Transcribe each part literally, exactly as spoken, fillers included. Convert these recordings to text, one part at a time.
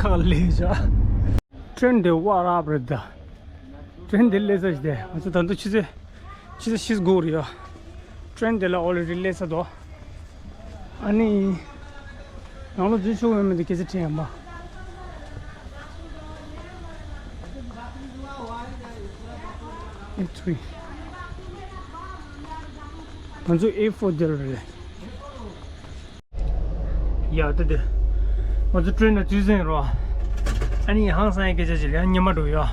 ཁག་ལས་བཞག་ཊེན་འདི་བ་རབ་རེད་ད། ཊེན་འདི་སླེབས་ས་ཞིག་དེ་ང་ཚོ་ད་དུང་ཆུ་ཚོད་ཆུ་ཚོད་བཞི་སྒུག་རེད་ཡ། ཊེན་འདི་ལ་ཨོ་ལེ་རེ་ཌི་སླེབས་ས་འདུག་ཨ་ནི། ནང་ལོགས་འཛུལ་ཆོག་ཡོད་མེད་དེ་སྐད་ཆ་དྲིས་ཡིན་པ། ཨེ་ཐི་རི། ང་ཚོ་ཨེ་ཕོར་དེར་རེད། ཡ་ད་དེ། ང་ཚོ་ཊེན་ནང་འཛུལ་ཟིན་རོ། ཨ་ནི་ཧང་སང་ཡ་སྐད་ཆ་ཞིག་ལ་ཡང་ཉི་མ་འགྲོ་ཡོད།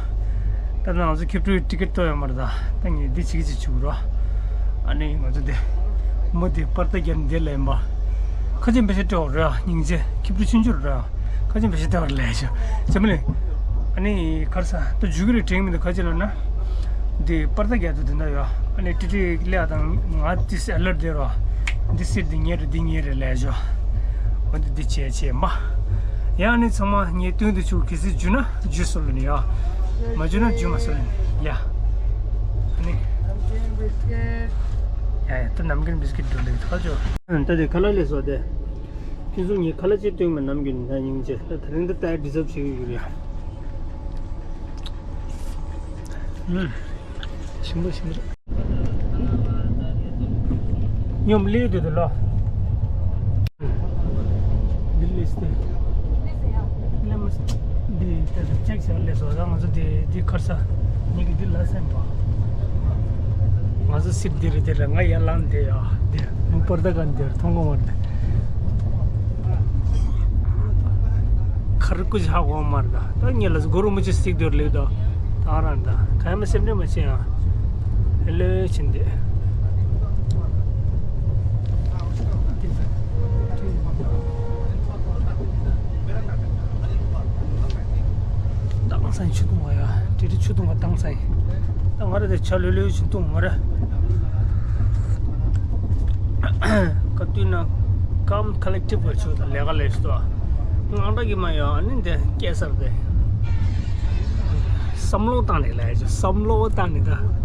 ད་ལྟ་ང་ཚོ་ཁེབ་ཀྲུའི་ཊི་ཀེ་ཊི་ཐོབ་ཡོད་མ་རེད་ད། ད་ངས་འདི་བྱེད་ཀྱི་བྱེད་ཆུག་རོ། ཨ་ནི་ང་ཚོ་དེ། མོ་དེ་པར་ད་རྒྱབ་འདི་ལ་ཡིན་པ། ཁ་ཆེམས་བེད་སྤྱོད་སྤྲད་བར་ར་སྙིང་རྗེ་ཁྱི་ཕྲུག་ཆུང་ཆུང་ར། ཁ་ཆེམས་བེད་སྤྱོད་སྤྲད་བར་ལས་ཤོག་ཚེ་མ་ལེ། ཨ་ནི་གར་ས་ད་འཇུ་གི་རེད་དྲན་མི་འདུག་ཁ་ཆེམས་ལ་ན། འདི་པར་ད་རྒྱབ་ཏུ་དེ་འདྲ་ཡོད། ཨ་ནི་ཏི་ཏི་ལས་དང་ང་ཏི་སི་ཨ་ལར་དེ་རོ། འདི་སི་འདི་ཉེ་རེད་འདི་ཉེ་རེད་ལས་ཤོག་འོ་འདི་འདི་བྱས་བྱས་མ། ཡང་ནི་ཚང་མ་ངས་སྟོན་དུ་ཆུག་གལ་སྲིད་འཇུ་ན་འཇུ་སོ་ལ་ནི་ཡ། མ་འཇུ་ན་འཇུ་མ་སོ་ལ་ནི་ཡ། ཨ་ནི། ཡ་ཡ་ད་ནམ་རྒྱུན་བིས་ཀིཊ་འགྲོ་ལེགས་ཁ་ཅོ། ད་དེ་ཁ་ལག་ལས་སོ་དེ། ཁྱེད་ཚོ་ངས་ཁ་ལག་ཅིག་སྟོན་མ་ནམ་རྒྱུན་ད་སྙིང་རྗེ་ད་དེ་རིང་ད་ལྟ་ཌི་ཛརབ་བྱེད་ཀྱི་ཡོད་རེད། ཨུམ། ཞིམ་པོ་ཞིམ་པོ། སྙོམས་སླེབས་དུས་དུ་ལོ། འདི་སླེབས་ཏེ། སླེབས་མ་སོང་། འདི་ལྟ་དུ་ཅེག་བྱས་སླེབས་སོང་། ད་ང་ཚོ་འདི་འདི་ཁར་ས་ཉིད་ཀྱི་འདི་ལ་སེམས་པ། ང་ཚོ་སིབ་འདི་རེད་འདི་རེད་ང་ཡར་ལངས་འདི་ཡ་འདི་མུ་པར་ད་ག་འདི་མཐོང་གོ་མ་རེད། ཁར་ཀུ་ཅི་ཧ་གོ་མ་རེད་ད། ད་ཉེ་ལ་གུ་རུ་མུ་ཅི་སིག་འདི་རེད་ལེགས་ད། ད་རང་ད་ག་ཡ་མ་སེམས་འདྲེ་མ་བྱེད་ཡ། ལོས་ཕྱིན་ཏེ། དྭངས་སང་ཆུ་བཏུང་བ་ཡ། དེ་དུས་ཆུ་བཏུང་བ་དྭངས་སང་ཡིན། ད་ང་ར་དེ་ཆ་ལོས་ལོས་ཆུ་བཏུང་ང་ར། ག་དུས་ན་ཀམ་ཁ་ལེག་ཊིབ་བར་ཆུ་དང་ལས་ཀ་ལས་ཤི་ཏོ། ང་འདྲ་གི་མ་ཡ་ཨ་ནི་དེ་སྐྱེ་སར་དེ། བསམ་བློ་བཏང་ནས་ལས་ཆུ་བསམ་བློ་བཏང་ནས་ད།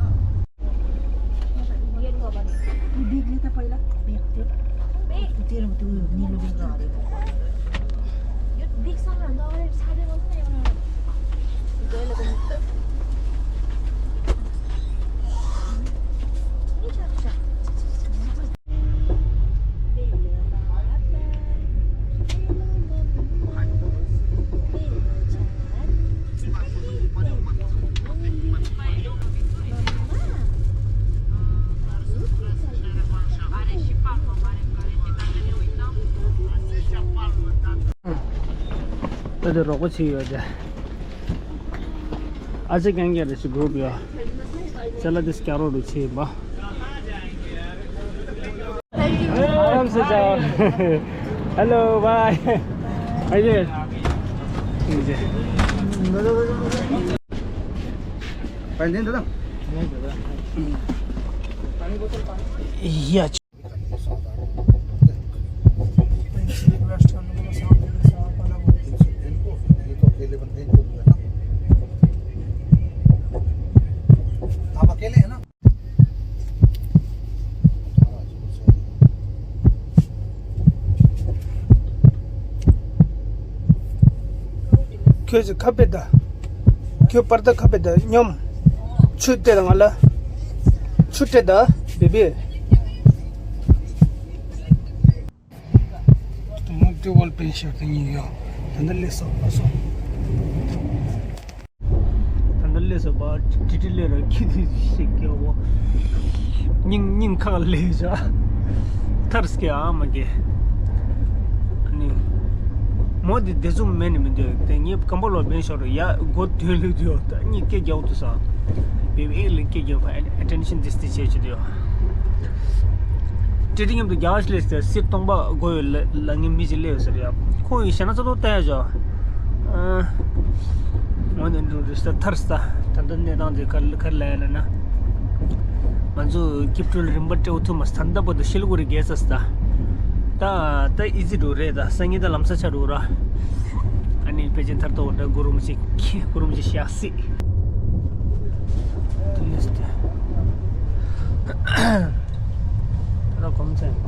ད་དེ་རོགས་པ་བྱེད་ཡོད་དེ། ཨ་ཅེ་གན་གན་རེ་ཞིག་གུ་རུབ་ཡོད། ཅ་ལ་དེ་སྐྱ་རོགས་རུ་བྱེད་པ། Hello, bye. Hi there. Yeah. ཁྱོད་ཀྱི་ཁ་པེ་ད། ཁྱོད་པར་ད་ཁ་པེ་ད་སྙོམས། ཆུ་སྤྲད་ད་ང་ལ། ཆུ་སྤྲད་ད་བེ་བེ། ད་ང་ཏི་ཝལ་པེན་ཤར་དེ་གཉིས་ཡོད། ད་ནི་ལས་སོ་པ་སོ། ད་ནི་ལས་སོ་པ་ཏི་ཏི་ལས་ར་ཁྱི་དེ་ཞིག་གི་འོ། སྙིང་སྙིང་ཁ་ལས་བཞག་ཐར་སྐྱེ་ཨ་མ་གེ། ཨ་ནི། མོ་དེ་བདེ་ཚུམ་མེད་ནི་མི་འདོད་དེ་ངས་ཀམ་པ་ལོ་བེན་ཤོར་ཡ་སྒོ་དོན་ལུས་དུ་ཡོད་ད་གཉིས་སྐད་རྒྱག་ཏུ་ས། བེ་བེ་ལ་སྐད་རྒྱག་པ་ཨེ་ཊེན་ཤན་ཌི་སི་ཊི་རེག་བྱེད་ཀྱི་འདུག་ཏི་ཏི་མཉམ་དུ་རྒྱ་གར་ལས་སི་སྟོང་པ་སྒོ་ཡོད་ལ་ལ་ངའི་མི་ཅིག་སླེབས་ཡོད་ཟེར་ཡ། ཁོང་ཡི་ཞེ་ན་ཚ་ཏོག་བལྟས་ཡ་ཅོ། ཨ། ངོ་ནས་འགྲོ་རེ་ས་ཐར་ས། ད་ལྟ་གནས་སྟངས་དེ་ག་ག་ལ་ཡ་ལ་ན། ང་ཚོ་སྐྱིབ་འགྲུལ་རིམ་པ་སྤྲད་ཐུབ་མ་ས་ད་ལྟ་བར་དུ་ཤི་ལི་གུ་རི་རྒྱལ་ས་ས། ད་ད་ཨི་ཛི་འགྲོ་རེད་ད་སང་ཉིན་ད་ལམ་ས་ཆ་འགྲོ་ར། ཨ་ནི་ཕལ་ཆེར་མཐར་ཐུག་འདྲ་གུ་རུ་མི་ཤེས་ཁྱི་གུ་རུ་མི་ཤེས་ཤག་སྲིད། ད་ལེས་ཏེ། ད་གོམ་ཚན་པ།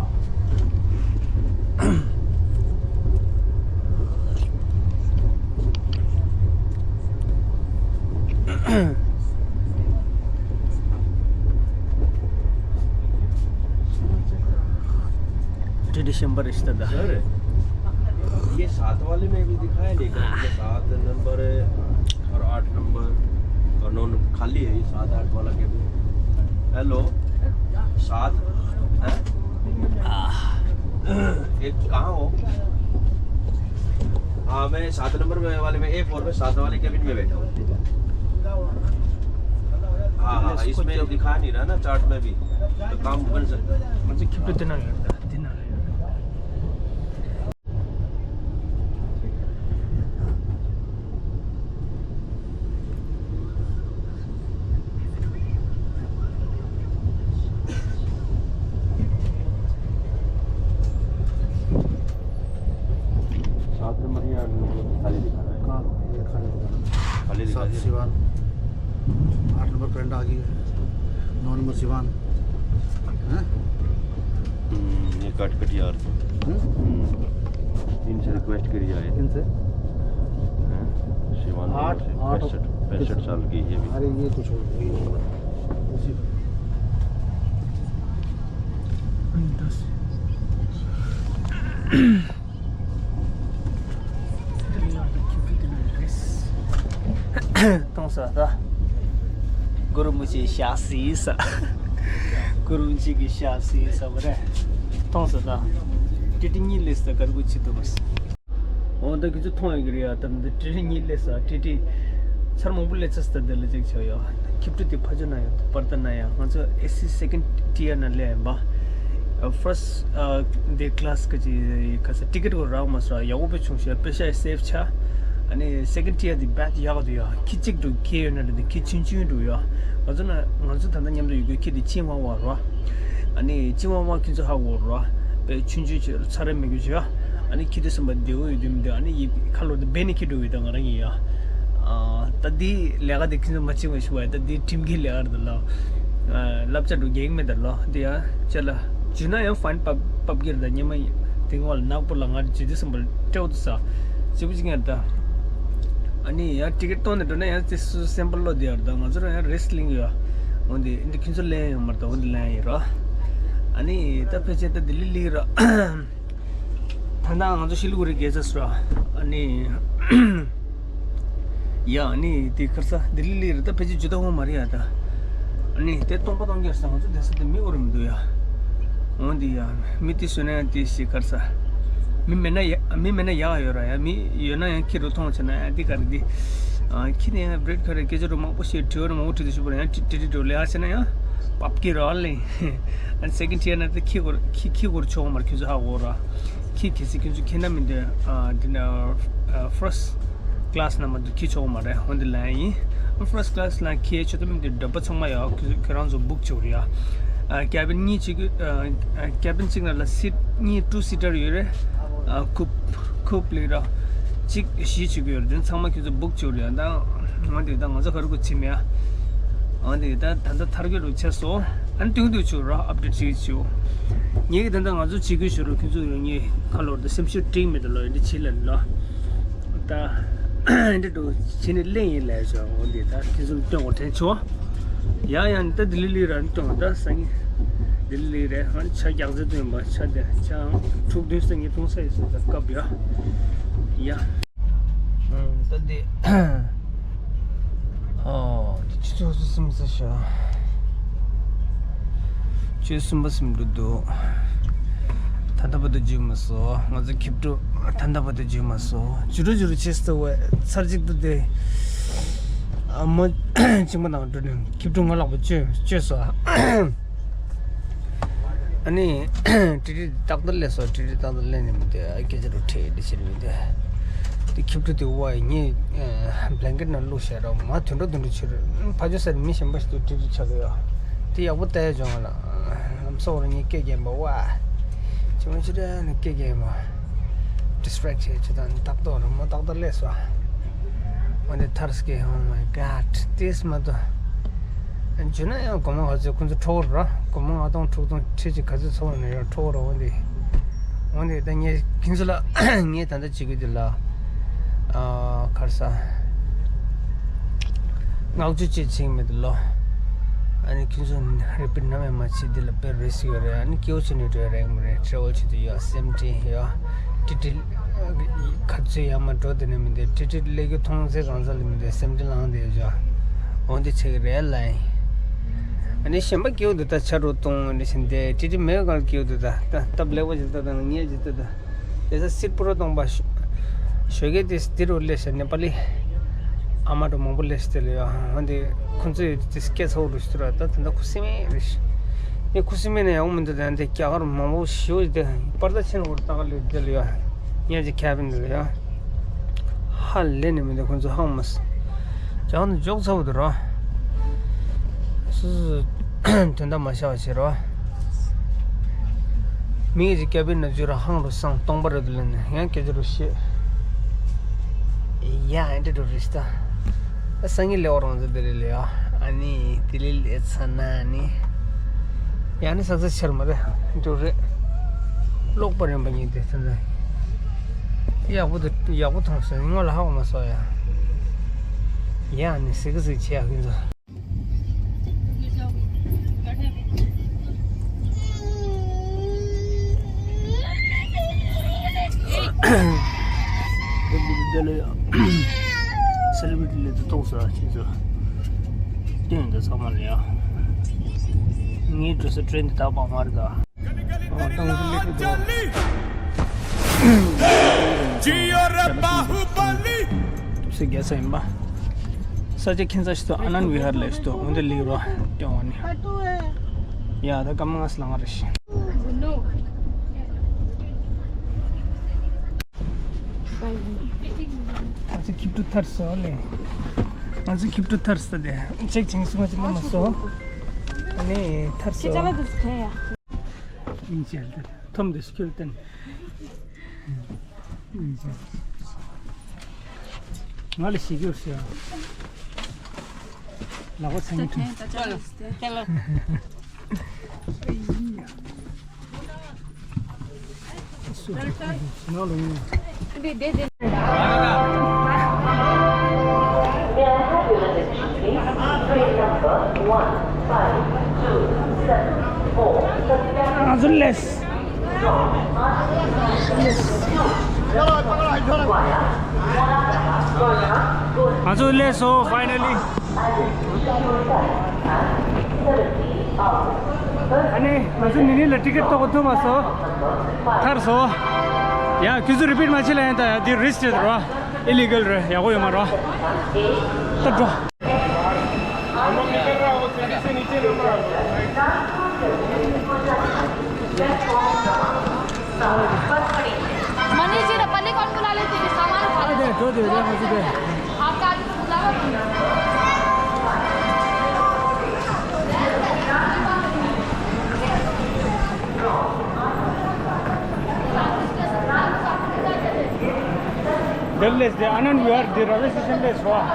दिसंबर रिश्ता था। सर, ये सात वाले में भी दिखाया नहीं, क्या ये सात नंबर है और आठ नंबर और नौ नंबर खाली है, ये सात आठ वाला केबिन? हेलो, सात है? एक कहाँ हो? हाँ, मैं सात नंबर में, वाले में, ए फ़ोर में सात वाले केबिन में बैठा हूँ। हाँ, हाँ, इसमें दिखा नहीं रहा ना चार्ट में भी, तो काम बन सकता है। मुझे खिपट देना है, देना है। सात नंबर या खाली दिखा रहा है। हाँ, ये खाली दिखा रहा है। खाली दिखा सात दिया। सिवान, आठ नंबर करंट आ गई है, नौ नंबर सिवान, हैं? हम्म, ये कट कट यार। हम्म? हम्म। इनसे रिक्वेस्ट करी जाए। इनसे? हैं? शिवान आठ, से आठ पैंसठ, पैंसठ साल की ये भी। अरे, ये तो छोड़, ये नहीं। उसी दस। གཏོང་ས་ད། གུ་རུ་མུ་ཆེ་ཤ་སི་ས། གུ་རུ་མུ་ཆེ་གི་ཤ་སི་ས་བ་རེད། གཏོང་ས་ད། ཏི་ཏི་གཉིས་ལས་ས་གར་གུ་ཆི་ཏུ་རུ་ས། འོ་ད་ཁྱེད་ཚོ་མཐོང་ཡོད་ཀྱི་རེད་ཡ། ད་འདི་ཏི་ཏི་གཉིས་ལས་ས་ཏི་ཏི་ཚར་མང་པོ་ལས་ཚ་ས་ད་འདི་ལ་ཅིག་ཆ་ཡོད། ཁྱིབ་ཏུ་དེ་ཕ་ཆུ་ན་ཡོད། པར་ད་ན་ཡ། ང་ཚོ་ཨེ་སི་སེ་ཀེན་ཊི་ཡར་ན་ལས་ཡིན་པ། ཕར་སི་ཊི་དེ་ཀི་ལ་སི་གི་ཅི་ག་ས་ཊི་ཀེ་ཊི་གོ་རག་མ་སོང་། ཡག་པོ་བྱུང་ཤག་པེ་ཤ་ཡི་སེབ་ཆགས། ཨ་ནི་སེ་ཀེན་ཊི་ཡར་དེ་བད་ཡག་འདུག་ཡ། ཁྱི་གཅིག་འདུག་ཁྱི་ཡོད་ན་རེད་དེ་ཁྱི་ཆུང་ཆུང་འདུག་ཡ། ང་ཚོ་ན་ང་ཚོ་ད་ལྟ་མཉམ་དུ་ཡོད་དགོས་ཁྱི་དེ་ཆིང་ཝ་ཝ་རོ། ཨ་ནི་ཆིང་ཝ་ཝ་ཁྱི་ཚོ་ཧ་གོ་རོ། པེ་ཆུང་ཆུང་ཆུ་ཚ་རེ་མི་དགོས་ཆུ་ཡ། ཨ་ནི་ཁྱི་དེ་སེམས་པ་བདེ་བོ་ཡོད་དུས་མི་འདུག་ཨ་ནི་ཡི་ཁ་ལོ་དེ་བེ་ནི་ཁྱི་འགྲོ་བའི་ད་ང་རང་ཡིན་ཡ། ཨ་ད་འདི་ལས་ཀ་དེ་ཁྱི་ཚོ་མ་ཆིང་བ་ཞུ་བ་ཡ། ད་འདི་ཁྲིམས་ཀྱི་ལས་ཀ་རེད་ལ། ཨ་བསླབ་བྱ་འགྲོ་རྒྱུ་མེད་ད་ལོ། འདི་ཡ་ཅེ་ལ་འཇུ་ན་ཡང་ཕ་ཡིན་བབས་བབས་ཀྱི་རེད། ད་སྙེ་མ་དེང་བ་ལ་ནག་པོ་ལ་ང་འཇུ་དུས་སེམས་པ་སྤྲེའུ་དུ་ས་ཅི་བུ་ཅི་ངེར་ད། ཨ་ནི་ཡང་ཊི་ཀེ་ཊི་གཏོང་ནས་འགྲོ་ན་ཡང་ཙི་སུ་སེམས་པ་བློ་བདེ་ཡར་ད། ང་ཚོ་རང་ཡང་རེ་སི་ལིང་ཡོད། འོན་ཏེ་འདི་ཁྱོད་ཚོ་ལེན་ཡོད་མ་རེད་ད། འོན་ཏེ་ལེན་ཡོད་རོ། ཨ་ནི་ད་ཕལ་ཆེར་ད་ལྡི་ལི་ལིག་ར། ད་ལྟ་ང་ཚོ་ཤི་ལི་གུ་རི་རྒྱལ་ས་སུ་ར། ཨ་ནི་ཡ་ཨ་ནི་དེ་ཁར་ས་ལྡི་ལི་ལིག་ར། ད་ཕལ་ཆེར་ཇུ་ད་ཧོ་མ་རེད་ཡ་ད། ཨ་ནི་དེ་སྟོང་པ་སྟོང་རྒྱལ་ས་ང་ཚོ་བསྡད་ས་དེ་མི་འོར་མི་འདུག་ཡ། འོན་ཏེ་ཡ་མི་དེ་བཟོས་ན་ཡང་དེ་ཞིག་ཁར་ས། མི་མེད་ན་ཡ་མི་མེད་ན་ཡག་ཡོད་ར་ཡ། མི་ཡོད་ན་ཡང་ཁྱི་རུ་མཐོང་བྱས་ན་ཡང་འདི་ག་རེ་འདི། ཨ་ཁྱི་ནི་ཡང་བྲེད་ག་རེ་སྐད་ཆ་རུ་མང་པོ་བཤད་དྲི་བ་རུ་མང་པོ་དྲི་དུ་ཞུ་བར་ཡང་ཏི་ཏི་ཏི་འགྲོ་ལེ་ཨ་བྱས་ན་ཡང་བབས་ཀྱི་རོ་ལེ། ཨ་སེ་ཀེན་ཊི་ཡར་ན་ད་ཁྱི་གོར་ཁྱི་ཁྱི་གོར་ཆོག་མར་ཁྱོད་ཚོ་ཧ་གོ་ར། ཁྱི་གལ་སྲིད་ཁྱོད་ཚོ་ཁྱེད་ན་མི་འདོད་ཨ་འདི་ན་ཕར་སི་ཊི་ཀི་ལ་སི་ན་མ་འདུག་ཁྱི་ཆོག་མ་རེད། འོན་ཏེ་ལན་ཡིན། ཕར་སི་ཊི་ཀི་ལ་སི་ན་ཁྱི་ཆོག་ད་མི་འདོད་འདྲ་པོ་ཚང་མ་ཡོད། ཁྱོད་ཁྱོད་རང་ཚོ་བུག་བྱེད་དགོས་རེད་ཡ། ཨ་ཀེ་བིན་གཉིས་བྱེད་དགོས། ཨ་ཀེ་བིན་གཅིག་ན་ལ་སིཊ་གཉིས་ཊུ་སི་ཊར་ཡོད་རེད། ཨ་ཁུབ་ཁུབ་ལེགས་ར། གཅིག་བཞི་བྱེད་དགོས་ཡོད་རེད། དེ་ཚང་མ་ཁྱོད་ཚོ་བུག་བྱེད་དགོས་རེད་ཡ། ད་འོན་ཏེ་ད་ང་ཚོ་ག་རེ་གོ་ཚིམ་ཡ། འོན་ཏེ་ད་ད་ལྟ་ཐར་གོ་རུ་ཆགས་སོང་། ཨ་ནི་ཏུང་ཏུང་བྱེད་ར། ཨབ་ཌེ་ཊི་བྱེད་བྱེད། ངེད་ཀྱི་ད་ལྟ་ང་ཚོ་བྱེད་དགོས་ཞུ་རུ་ཁྱོད་ཚོ་ཡོད་ངེས་ཁ་ལོར་ད་སེམས་ཤུགས་སྤྲིང་མེད་ད་ལོ་ཡིན་འདི་བྱེད་ལ་ལོ། ད་འདི་འགྲོ་བྱེད་ནས་གླེང་ཡིན་ལས་བྱ། འོ་འདི་ད་ཁྱེད་ཚོ་སྟོན་གོ་དྲན་ཆོག་ཡ་ཡ་ད་ལྡི་ལི་ལི་ར་སྟོན་ད་སང་ཉིན་ལྡི་ལི་ལི་རེད། ཧན་ཆ་རྒྱག་རྩེ་སྟོན་པ་ཆ་དེ་ཆ་དྲུག་བདུན་སང་ཉིན་གཏོང་ས་ཡིན་ཟེར་ད་སྐབས་ཡ་ཡ། ད་འདི། ཨོ། འདི་ཆུ་ཚོད་གསུམ་ཟེར་ཤག་ཆུ་ཚོད་གསུམ་པ་ཟིན་འགྲོ་འདུག་ད་ལྟ་བར་དུ་འཇུས་མ་སོང་། ང་ཚོ་ཁྱིབ་ཕྲུག་ད་ལྟ་བར་དུ་འཇུས་མ་སོང་། འཇུ་རུ་འཇུ་རུ་བྱེད་སོང་བས་ཚར་གཅིག་ཏུ་དེ། ཨ་མ། གཅིག་མ་དང་འགྲོ་ནས་ཁྱིབ་ཕྲུག་ང་ལག་པ་བཅོས་བཅོས་སོང་། ཨ་ནི། ཏི་ཏི་ཏག་ཏག་སླེབས་སོང་། ཏི་ཏི་ཏག་ཏག་སླེབས་ནས་མི་འདུག་ཨ་སྐད་ཆ་རུ་ཁྲིད་དེ་བྱེད་མི་འདུག་དེ་ཁྱིབ་ཕྲུག་དེ་བ་ཡི་ངས་བྷ་ལན་ཀེཊ་ནང་བླུགས་བཞག་རོགས་མ་དུད་འགྲོ་དུད་འགྲོ་བྱེད་རོགས་ཕ་ཇོ་ཟེར་མི་གཞན་པ་ཞིག་ཏུ་ཏི་ཏི་ཆགས་ཀྱི་ཡོད། དེ་ཡག་པོ་ལྟ་ཡ་བྱུང་བ་ལ་ལམ་སང་བར་ངས་སྐད་རྒྱབ་པ་བ། ཅི་མ་ཅི་རེད་ནས་སྐད་རྒྱབ་པ། ཌི་སི་ཊེག་བྱེད་ཅི་དང་ཏག་ཏག་རོགས་མ་ཏག་ཏག་སླེབས་སོང་། འོན་ཏེ་མཐར་སྐྱེལ། Oh my God, this mother། འཇུ་ན་ཡང་སྒོར་མོ་ག་ཚོད་ཁོང་ཚོ་འཕྲོ་བར་ར། སྒོར་མོ་ལྔ་སྟོང་དྲུག་སྟོང་ཁྲི་གཅིག་ག་ཚོད་འཚོ་བ་ན་ཡང་འཕྲོ་བར་འོང་དེ། འོང་དེ་ད་ངས་ཁྱེད་ཚོ་ལ་ངས་ད་ལྟ་བྱེད་དགོས་དེ་ལ། ཨ་གར་ས། བསྔགས་བརྗོད་ཅིག་བྱེད་མེད་དེ་ལོ། ཨ་ནི་ཁྱོད་ཚོ་རི་པིཊ་ནམ་ཡང་མ་བྱེད། འདི་ལ་དཔེ་རིསྐ་ཡོད་རེད། ཨ་ནི་སྐྱིད་པོ་བྱས་ནས་འགྲོ་ཡ་རེད་མ་རེད། ཊེ་རེ་ཝལ་བྱེད་དུས་ཡོད། སེམས་ཁྲལ་ཡོད། ཏི་ཏི་ག་ཚོད་ཡར་མར་འགྲོ་དེ་ནས་མི་འདུག་ཏི་ཏི་སླེབས་རྒྱུ་མཐོང་ཚེ་གང་ཟག་ལ་མི་འདུག་སེམས་ཁྲལ་ལངས་བསྡད་ཡོད་ཅོ། འོ་འདི་བྱེད་ཀྱི་རེད་ལ། ཨ་ནི་གཞན་པ་སྐྱིད་པོ་འདུག་ད་ཆ་རོགས་གཏོང་འདི་བཞིན་དེ་ཏི་ཏི་མེད་ག་ལ་སྐྱིད་པོ་འདུག་ད་ད་སྟབས་ལེགས་པ་ཞིག་ད་ད་ངས་ཅི་ད་ད། དེ་ས་སྲིད་པོ་རོ་སྟོང་པ་ཞོ་ཞོ་གས་དེ་འདི་རུ་སླེབས་ཤག་ནེ་པ་ལི་ཨ་མ་འགྲོ་མང་པོ་སླེབས་ཤག་དེ་ལ་ཡོད། ཧང་དེ་ཁོང་ཚོས་དེ་སྐད་ཚ་བོ་རུ་ཞིག་ཏུ་ར་ད་དེ་འདྲ་ཁུ་སིམ་མེ་རེད་ཤག་ངས་ཁུ་སིམ་མེ་ནས་ཡོང་མི་འདུག་དེ་འདྲ་རྒྱ་གར་མང་པོ་ཞོ་དེ་པར་ད་ཆེན་པོ་ལྟ་ག་ལ་དེ་ལ་ཡོད། ཉ་ཅི་ཁ་བིན་དེ་ལ་ཡོད། ཧ་ལས་ནས་མི་འདུག་ཁོང་ཚོ་ཧང་མ་སི་ཀྱང་འཇོག་ཚ་བོ་དེ་རོ། སུ་སུ་དོན་དག་མ་ཤ་བ་བྱེད་རོ། མིག་གི་སྐྱ་བིན་ན་ཇུ་ར་ཧང་རུ་སང་སྟོང་པ་རེད་དུ་ལེན་ནས་ཡང་སྐད་ཆ་རུ་བཤད། ཡ་ཨེ་འདྲ་རུ་རིས་ད། ད་སང་ཉིན་ལེ་བ་རང་ཚོ་དེ་རེད་ལེ་ཡ། ཨ་ནི་དེ་ལས་ལས་ཚ་ན་ནི། ཡ་ནི་ས་ཚ་ཆེར་མ་རེད་འདུག་རེད། ཀློག་པ་རན་པ་ཉིད་དེ་ཚ་ན། ཡག་པོ་དུ་ཡག་པོ་མཐོང་སོང་ངོ་ལ་ཧ་གོ་མ་སོང་ཡ། ཡ་ནི་སི་ཀི་སི་ཆེ་ཡག་གི་ཚོ། སེ་ལི་བི་རི་ཊི་ལས་དུ་གཏོང་ས་ཁྱེད་ཚོ་སྟོན་དུ་ཚང་མ་ལ་ཡ། ངའི་འགྲོ་ས་ཊེ་རེན་དུ་ད་བང་མར་ད། ཨོ་ཏང་ཧུ་ལེ་ཀི་དོ། ཇིའོ་ར་བྷ་ཧུ་པ་ལི། སུ་རྒྱལ་ས་ཡིན་པ། ས་ཆ་ཁྱིམ་ས་ཞིག་ཏུ་ཨ་ནན་བི་ཧར་ལས་ཞིག་ཏུ་འོན་ཏེ་ལིག་རོ་ཀྱང་བ་ནི། ཡ་ད་སྐར་མ་ལྔ་ས་ལ་ང་རེ་ཤི། ང་ཚོ་ཁྱིམ་དུ་ཐར་སོང་ལེ། ང་ཚོ་ཁྱིམ་དུ་ཐར་སོང་ལེ། ཅེག་ཅིང་སུ་ང་ཚོ་མ་སོང་། ཨ་ནི་ཐར་སོང་། ཁྱེད་ཅག་ལ་དུ་ཁྱེད་ཡ། ཨིན་ཅེལ་ཏེ་ཐོམ་དེ་སྐྱོལ་ཏན། ཨིན་ཅེལ། ང་ལ་ཤི་གྱུར་ཤི་ཡ། ལག་པ་ཚང་གི་ཐུང་། ཅལ་ལོ། ཅལ་ལོ། ང་ཚོ་ལེས། ང་ཚོ་ལེས་སོ་ཕའི་ནལ་ལི། ཨ་ནི་ང་ཚོ་ནི་ནི་ལ་ཊི་ཀེ་ཊི་ཐོག་ཐུབ་མ་སོང་། ཐར་སོང་། ཡ་ཁྱོད་ཚོ་རི་པིཊ་མ་བྱེད་ལ་ཡིན་ད། ཡ་འདི་རིས་ཀྱི་རོ། ཨི་ལི་གལ་རེད། ཡག་པོ་ཡོད་མ་རོ། ད་འགྲོ། मनीष जी ने पल्ली कौन बुला लेते हैं? सामान उठा लेते हैं। अरे, दे दो, दे दो, मुझे दे। आपका आदमी तो बुला रहा था। འདིར་སླེབས་ཏེ་ཨ་ནན་བི་ཧར་འདི་རེལ་ཝེ་སི་ཊེ་ཤན་སླེབས་སོང་།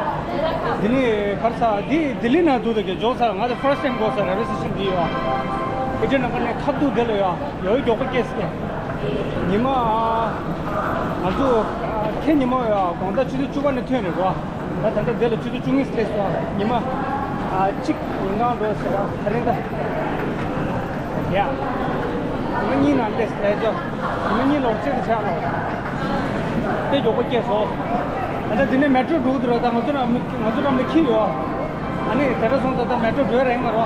འདི་ནི་གར་ས་འདི་ལྡི་ལི་ནང་འདུག་ད་གི་འཇོག་ས་ང་ཚོ་ཕར་སི་ཊི་ཊེམ་འགྲོ་ས་རེལ་ཝེ་སི་ཊེ་ཤན་འདི་ཡོད། ཨེ་ཇེན་ཊི་ནམ་བར་ནས་ཁ་ཐུག་འདི་ལ་ཡོད། ཡོད་མགྱོགས་པོ་སྐྱེས་སེ། ཉི་མ་ང་ཚོ་ཁྱེད་ཉི་མ་ཡོད་དགོང་དག་ཆུ་ཚོད་བཅུ་པ་ནས་ཐོན་ནས་རོ། ད་ད་ལྟ་འདི་ལ་ཆུ་ཚོད་བཅུ་གཉིས་སླེབས་སོང་། ཉི་མ་ཨ་གཅིག་ཡིན་གང་འགྲོ་ཟེར་ད་རིང་ད། ཡ། ཉི་མ་གཉིས་ནང་སླེབས་སླེབས་ཆོག་ཉི་མ་གཉིས་ལོག་གཅིག་ཏུ་ཆགས་རོགས། དཔེ་མགྱོགས་པོ་སྐྱེས་སོང་། ད་ལྟ་འདི་ནས་མེ་ཊྲོ་འགྲོ་གི་འདུག་ར། ད་ང་ཚོ་རང་མི་ང་ཚོ་རང་མི་ཁྱི་ཡོད། ཨ་ནི་དེ་འདྲ་སོང་ཙང་ད་མེ་ཊྲོ་འགྲོ་ཡ་རེད་མ་རོ།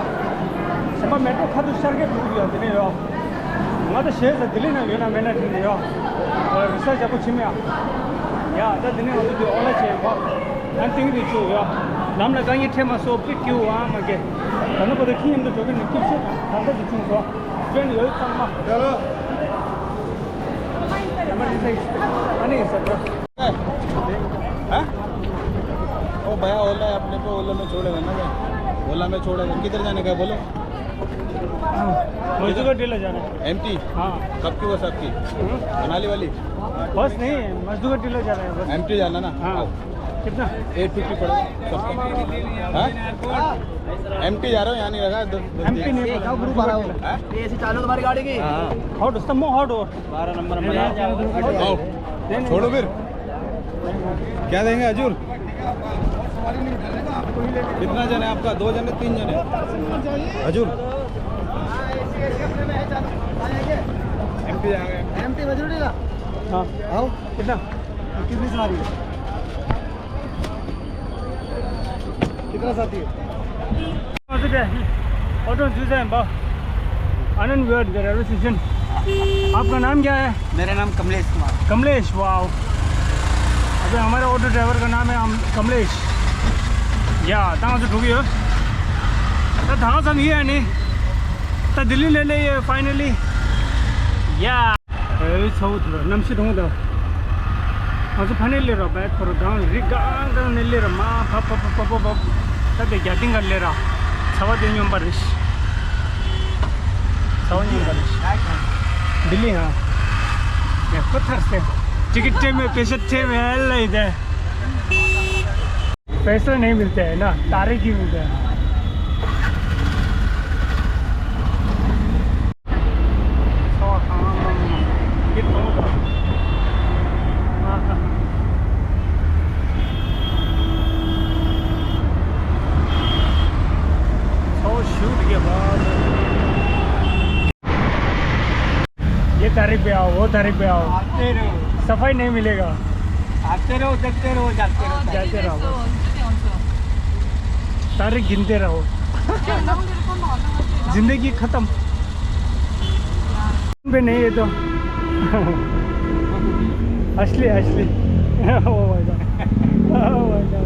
གཞན་པ་མེ་ཊྲོ་ཁ་ཐུག་ཤར་གྱི་འགྲོ་གི་ཡོད། འདི་ནས་ཡོད། ང་ད་ཞེས་ཟ་ལྡི་ལི་ནང་ཡོད་ན་མེད་ན་དྲན་གྱི་ཡོད། རི་ས་ཞབས་པོ་ཕྱི་མི་ཡ། ཡ་ད་འདི་ནས་ང་ཚོ་འདི་ཨོ་ལ་ཆེན་པོ། ཨན་ཏིང་རི་ཆུ་ཡོད། ལམ་ལ་དཀའ་ངལ་འཕྲད་མ་སོང་པི་ཀིའུ་ཨ་མ་གེ། ད་ནུ་བ་ད་ཁྱི་མཉམ་དུ་འགྲོ་གི་ནི་སྐྱིད་ཤོད་ད་ད་ད་འདི་ཆུང་སོ། ཀྲེན་ཡོད་ཚང་མ། ཡ་རོ། ཨ་ནི་ས་ད། हाँ? ओ भैया, ओला है अपने पे, ओला में छोड़ेगा ना मैं? ओला में छोड़ेगा। किधर जाने का है बोलो? मजदूर का टीला जाना है। एमटी? हाँ। कब की बस आपकी? हम्म। मनाली वाली? बस नहीं, मजदूर का टीला जाना है बस। एमटी जाना ना? हाँ। आओ। कितना? एट फिफ्टी पड़ेगा सबका। हाँ? एमटी जा रहे हो, यहाँ नहीं लगा, दस, दस एमटी नहीं पड़ा, गुरु बारह हो। हाँ? ये एसी चालू तुम्हारी गाड़ी की? हाँ। हॉट, उसका मुंह हॉट हो। बारह नंबर में आओ। छोड़ो फिर। क्या देंगे हजूर? कितना जने आपका? दो जने, तीन जने? हजुर। एमटी आ गए। एमटी मजरूडी का? हाँ। आओ। कितना? कितनी सवारी है? कितना साथी है? हजुर, अटो जुझाइ भयो। आनंद विहार रेलवे स्टेशन। आपका नाम क्या है? मेरा नाम कमलेश कुमार। कमलेश, वाओ। अभी हमारे ऑटो ड्राइवर का नाम है हम, कमलेश। या, तव्हां सां ठुकी हो। त तव्हां सां ये है नहीं। त दिल्ली ले ले ये फाइनली। या। ए, छौ थोड़ा नमसी ढोंग दा। हजुर, फाइनली ले रहा, बैग थोड़ा डाउन, रिक गांग गांग ने ले रहा, माँ, पप, पप, पप, पप, पप। तब ये गैटिंग कर ले रहा। छवा दे न्यूम पर रिश। छवा न्यूम पर रिश। दिल्ली, हाँ। या, पत्थर से। टिकट टे में, पैसे टे में, है, ले दे। पैसे नहीं मिलते हैं ना, तारीख ही मिलते हैं। ये तारीख पे आओ, वो तारीख पे आओ, आते रहो। सफाई नहीं मिलेगा। आते रहो, देखते रहो, जाते रहो। जाते रहो। तारीख गिनते रहो। जिंदगी खत्म। पे नहीं, ये तो असली, असली। Oh my God। Oh my God।